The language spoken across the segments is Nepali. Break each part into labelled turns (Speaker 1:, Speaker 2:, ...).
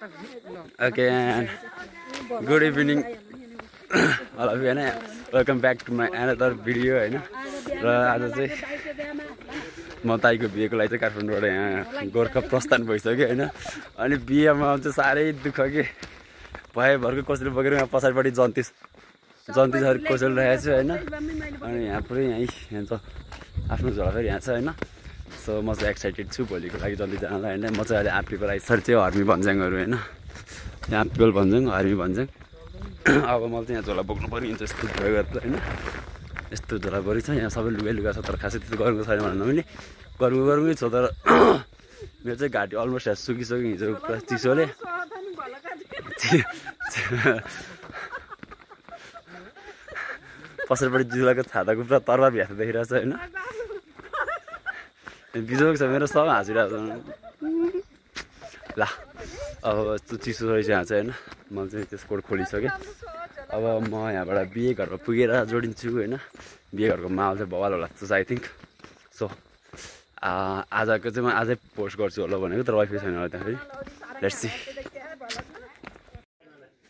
Speaker 1: Okay, and good evening all of you. Welcome back to my another video. र आज चाहिँ म ताईको बिहेको लागि चाहिँ काठमाडौँबाट यहाँ गोर्खा प्रस्थान भइसक्यो हैन। अनि बिहेमा चाहिँ साह्रै दुःख के भए भरको कसरी बगेर यहाँ पछाडिपट्टि जन्तिसहरु कोसेल रहेछ हैन। अनि यहाँ पुरै यहाँ छ आफ्नो झोला फेरि यहाँ छ हैन। सो म चाहिँ एक्साइटेड छु भोलिको लागि जल्दी जानलाई हैन। म चाहिँ अहिले आप्पीको लागि सर चाहिँ हर्मी भन्ज्याङहरु हैन। यहाँ आप्पील भन्ज्याङ हर्मी भन्ज्याङ। अब मैले चाहिँ यहाँ झोला बोक्नु पर्ने हुन्छ यस्तो भयो हैन। यस्तो झोला बोरी छ यहाँ सबै लुगा छ तर खासै त्यस्तो गर्नुको छैन भन्नु मैले गर्नु छ तर मेरो चाहिँ घाँटी अलमोस्ट सुकिसक्यो हिजो पुरा चिसोले। पछाडिपट्टि जुलाको छाताको पुरा तरबार भ्यास देखिरहेको छ हैन। बिजोक छ मेरो सब हाँसिरहेको छ ल। अब यस्तो चिसो रहेछ यहाँ चाहिँ हैन। मैले चाहिँ त्यस कोड खोलिसकेँ। अब म यहाँबाट बिहे घरमा पुगेर जोडिन्छु हैन। बिहे घरको माहौल चाहिँ बवाल होला जस्तो आई थिङ्क। सो आजको चाहिँ म आजै पोस्ट गर्छु होला भनेको तर वाइफाई छैन होला त्यहाँ फेरि। Let's see.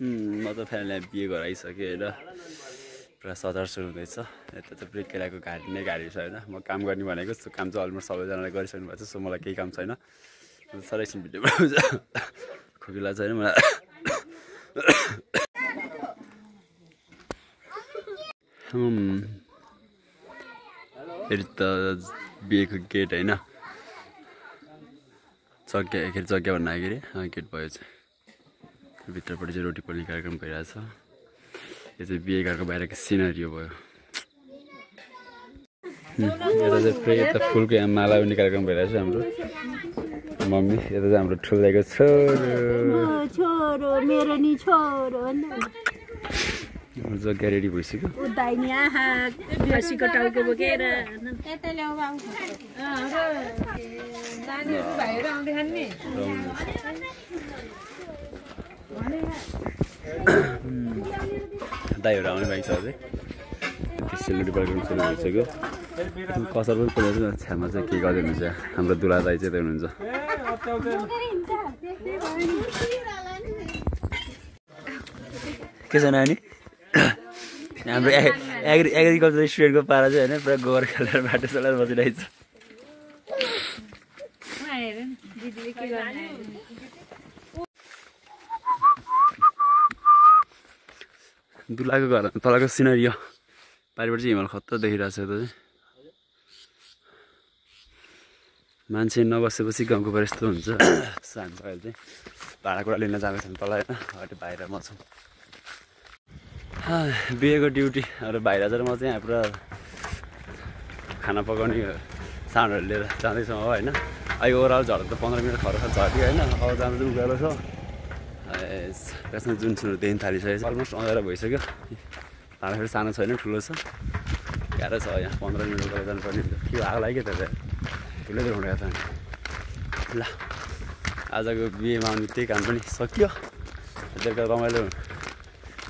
Speaker 1: म त फ्यामिलीलाई बिहे घर आइसकेँ हैन। पुरा सजार सुरु हुँदैछ। यता चाहिँ पुरै केराको गाडी छ हैन। म काम गर्ने भनेको त्यो काम चाहिँ अलमोस्ट सबैजनाले गरिसक्नु भएको छ। सो मलाई केही काम छैन। साह्रै एकछिन भिडियो बनाउँछ खोकिला छैन मलाई। फेरि त बिहेको गेट हैन। जग्गा भन्नु आयो के अरे गेट भयो चाहिँ। भित्रपट्टि चाहिँ रोटी पोल्ने कार्यक्रम भइरहेछ। यो चाहिँ बिहे घरको बाहिरको सिनरी भयो। यता चाहिँ पुरै यता फुलको यहाँ मालाउने कार्यक्रम भइरहेछ हाम्रो मम्मी। यता चाहिँ हाम्रो ठुल्दाइको छोरो मेरो नि छोरो जग्गा रेडी भइसक्यो। दाइहरू आउने बाइक छ अझै। सेलरोटी कार्यक्रम सुरु भइसक्यो। कसर पनि खोलेको छ छ्यामा चाहिँ के गर्दै हुनुहुन्छ हाम्रो दुला दाइ चाहिँ हुनुहुन्छ। के छ नानी हाम्रो एग्रिकल्चर स्टुडेन्टको पारा चाहिँ होइन पुरा गोबर खेलेर बाटो चलाएर बसिरहेको छ। दुलाको घर तलको सिनरी हो। पारिबाट चाहिँ हिमाल खत्तर देखिरहेको छ। यता चाहिँ मान्छे नबसेपछि गाउँको पर यस्तो हुन्छ। सानो अहिले चाहिँ भाँडाकुँडा लिन जाँदैछन् तल होइन। अहिले बाहिर म छु। बिहेको ड्युटी अरू बाहिर चाहिँ म चाहिँ यहाँ पुरा खाना पकाउने साउन्डहरू लिएर जाँदैछु हो होइन। अहिले ओभरअल झर्दा त 15 मिनट खर्च झट्यो होइन। अब जानु चाहिँ उकालो छ। त्यसमा जुन सुरु देखि थालिसकेको छ। अलमोस्ट अँधेरो भइसक्यो। भाँडा फेरि सानो छैन ठुलो छ। गाह्रो छ यहाँ 15 मिनट उकालो जानुपर्ने हुन्छ। के आग लाग्यो त ठुलै देखाउनु छ। ल आजको बिहेमा आउने त्यही काम पनि सकियो। बेलुका रमाइलो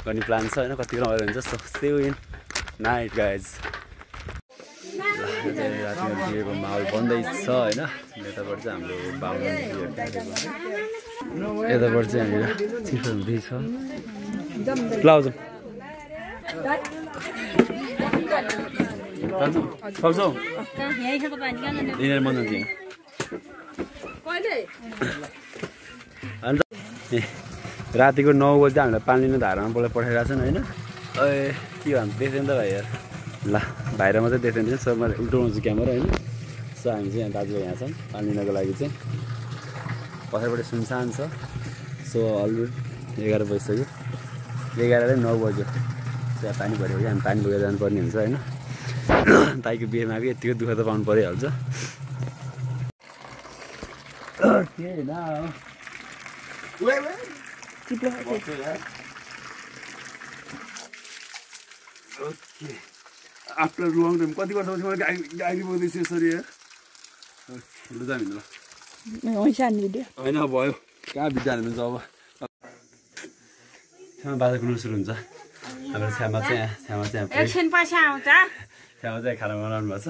Speaker 1: गर्ने प्लान छ होइन। कति रमाइलो हुन्छ so see you in night guys. रातिमा बिहेको माहौल बन्दैछ होइन। यताबाट चाहिँ हाम्रो बाबु यताबाट चाहिँ हामीलाई चिसो हुँदैछ। लाउँछ रातिको 9 बजी हामीलाई पानी लिन धारामा बोलाएर पठाइरहेको छन् होइन। के भन्छ देख्दैन त भाइ यार। ल बाहिरमा चाहिँ देख्दैन सो मैले उल्टाउँछु क्यामेरा होइन। सो हामी चाहिँ यहाँ दाजुभाइ यहाँ छौँ पानी लिनको लागि चाहिँ। पछाडिबाट सुनसान छ। सो अलरेडी 11 बजिसक्यो। 11 9 बज्यो। त्यहाँ पानी भरेपछि हामी पानी बोकेर जानुपर्ने हुन्छ होइन। दाइको बिहेमा अब यतिको दुःख त पाउनु परिहाल्छ। आफ्टर लङ टाइम कति वर्षपछि मैले गाडी बोक्दैछु यसरी यार। लु जानु ल होइन भयो कहाँ बिदा हाल्नुहुन्छ अब। छ्यामा बाजा कुर्नु सुरु हुन्छ। हाम्रो छ्यामा चाहिँ खाना बनाउनु भएको छ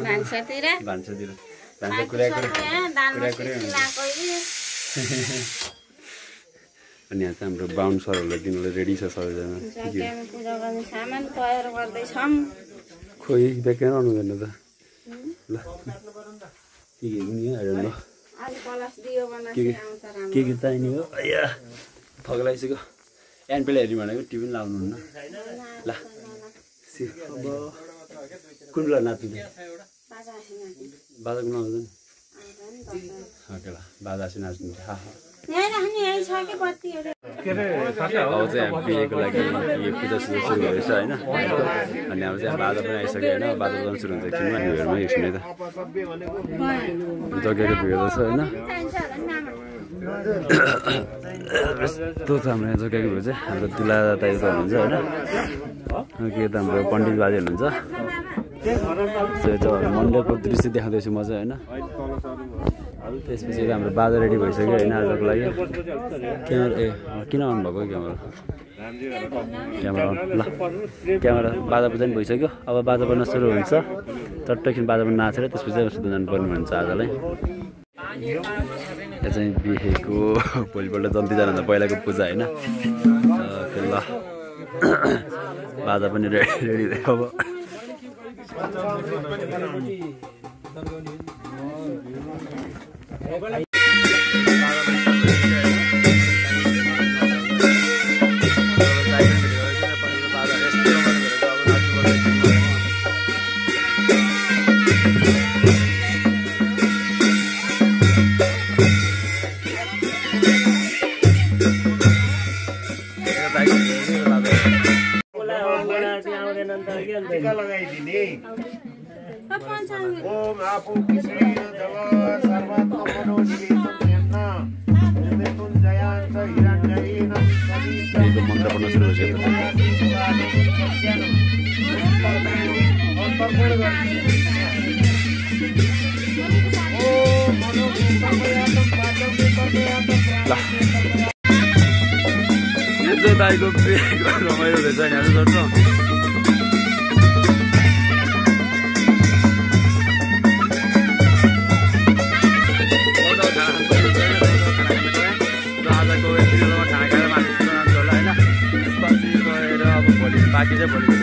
Speaker 1: भान्सातिर। भान्सा कुरा हुन्छ। अनि यहाँ चाहिँ हाम्रो बााउन्सरहरूलाई दिनुलाई रेडी छ सबैजना
Speaker 2: पूजा गर्ने सामान तयार गर्दैछौँ
Speaker 1: खोइ बेकै रहनु गर्नु त ल के हुने हेर्नु के चाहिने हो अया थगलाइसक्यो एनपेल हेर्ने भनेको टिभी पनि लाउनुहुन्न ल अब कुन बेला नाच्नु बाजाको नाच्नु ओके ल बाजा चाहिँ नाच्नु अब चाहिँ बिहेको लागि पूजा सुरु भएछ होइन अनि अब चाहिँ बाजा पनि आइसक्यो होइन बाजा बजाउनु सुरु हुन्छ किन अनि हेर्नु एकछिन त जग्गाको भिड छ होइन यस्तो छ हाम्रो यहाँ जग्गाको भिड चाहिँ हाम्रो दुला दाइजो हुनुहुन्छ होइन के त हाम्रो पण्डित बाजे हुनुहुन्छ मन्डपको दृश्य देखाउँदैछु म चाहिँ होइन त्यसपछि हाम्रो बाजा रेडी भइसक्यो होइन आजको लागि क्यामेरा किन आउनुभएको क्यामेरा ल क्यामेरा बाजा बजाउनु पनि भइसक्यो अब बाजा बज्न सुरु हुन्छ चट्टैखिन बाजा बज्न नाचेर त्यसपछि सुत्न जानुपर्ने हुन्छ आजलाई यो चाहिँ बिहेको भोलिपल्ट जन्ती जानुभन्दा पहिलाको पूजा होइन ल बाजा पनि रेडी अब
Speaker 3: ओम आपो किश्री जव सर्वात्मनो निवेशं मृत्युंजयान् च हिरण्येन
Speaker 1: यो मन्त्र पढ्न सुरु भइसक्यो यसो दाइको बिहेको रमाइलो रहेछ नि आज सर्छ बाकी चाहिँ भोलि